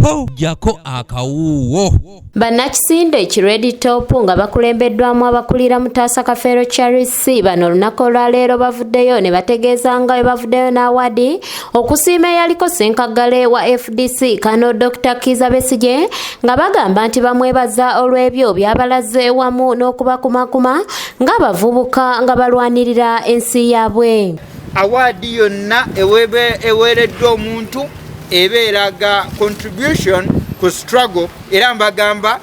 Jjako akawuuwo. Bannakisinde ki Red Top nga bakulembeddwamu abakulira Mutaasa Kafeero Charles, bano olunaku olwaleero bavuddeyo ne bategeeza nga bwe bavuddeyo n'awadi okusiima eyaliko ssenkaggale wa FDC Kano Dr. Kiiza Besigye, nga bagamba nti bamwebaza olw'ebyo by'abalaze wamu n'okubakumakuma ng'abavubuka nga balwanirira ensi yaabwe. Award yonna eweereddwa omuntu eba eraga contribution ku struggle, era mbagamba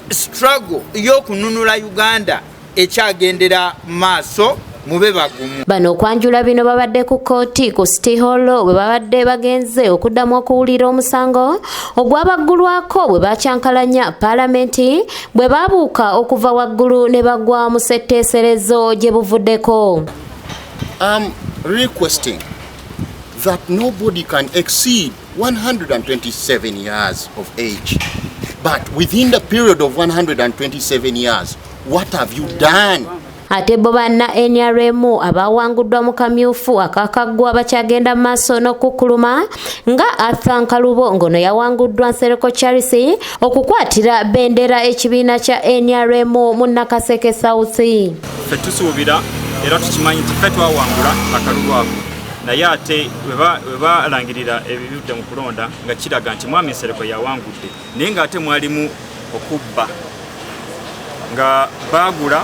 struggle y'okununula Uganda ekyagendera maaso, mube bagumu. Bano okwanjula bino babadde ku kkooti ku City Hall bwe babadde bagenze okuddamu okuwulira omusango ogwabaggulwako bwe bakyankalanya paalamenti bwe baabuuka okuva waggulu ne bagwa mu ssetteeserezo gye buvuddeko. I'm requesting that nobody can exceed 127 years of age. But within the period of 127 years, what have you done? Ate bo banna NRM abawanguddwa mu kamyufu akakaggwa bakyagenda mu maaso n'okukkuluma, nga Arthur Nkalubo ng'ono yawanguddwa Nsereko Charles okukwatira bendera ekibiina kya NRM mu Nakaseke South. Ffe tusuubira era tukimanyi nti ffe twawangula akalulu ako, naye ate bwe balangirira ebibudde mu kulonda nga kiraga nti mwami Nsereko yawangudde, naye ng'ate mwalimu okubba nga baagula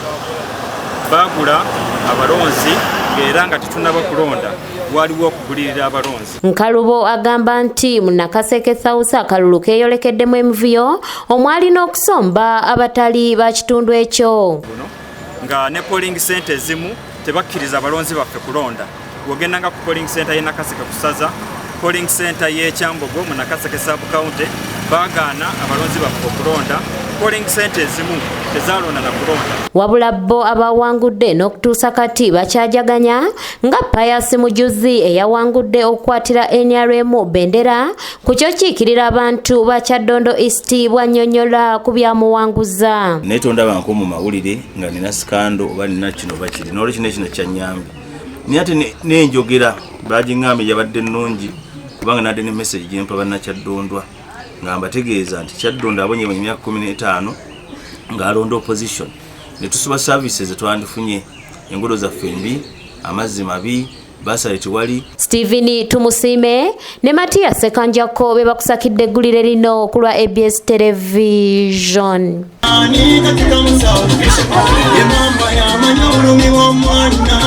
abalonzi, era nga tetunaba kulonda waliwo okugulirira abalonzi. Nkalubo agamba nti mu Nakaseke South akalulu keeyolekeddemu emivuyo omwali n'okusomba abatali ba kitundu ekyo. Guno nga ne polling center ezimu tebakkiriza abalonzi baffe kulonda. Wogendanga ku polling center y'e Nakaseke kusaza, polling center y'e Kyambogo mu Nakaseke sub county, baagaana abalonzi baffe okulonda. Polling center ezimu tezalonda na kulonda. Wabula bo abawangudde n'okutuusa kati bakyajaganya, nga Pius Mujuzi eyawangudde okukwatira NRM bendera ku kyokiikirira abantu ba Kyaddondo East bw'annyonnyola ku byamuwanguza. Naye tondabanko mu mawulire nga nina scandal oba nina kino oba kiri. Nolwekyo kino kyanyambye, naye ate n'enjogera bagiŋŋambye yabadde nnungi, kubanga nadde ne message gyempa bannakyaddondwa nga mbategeeza nti Kyaddondo abonyebonye emyaka 15 ng'alonda opposition ne tusuba services zetwandifunye. Enguudo zaffe mbi, amazzi mabi, bursary tewali. Stephen Tumusiime ne Matiya Sekanjako be bakusakidde eggulire lino ku lwa ABS Television. Ani katika musawo ye mama yamanya obulumi bw'omwana.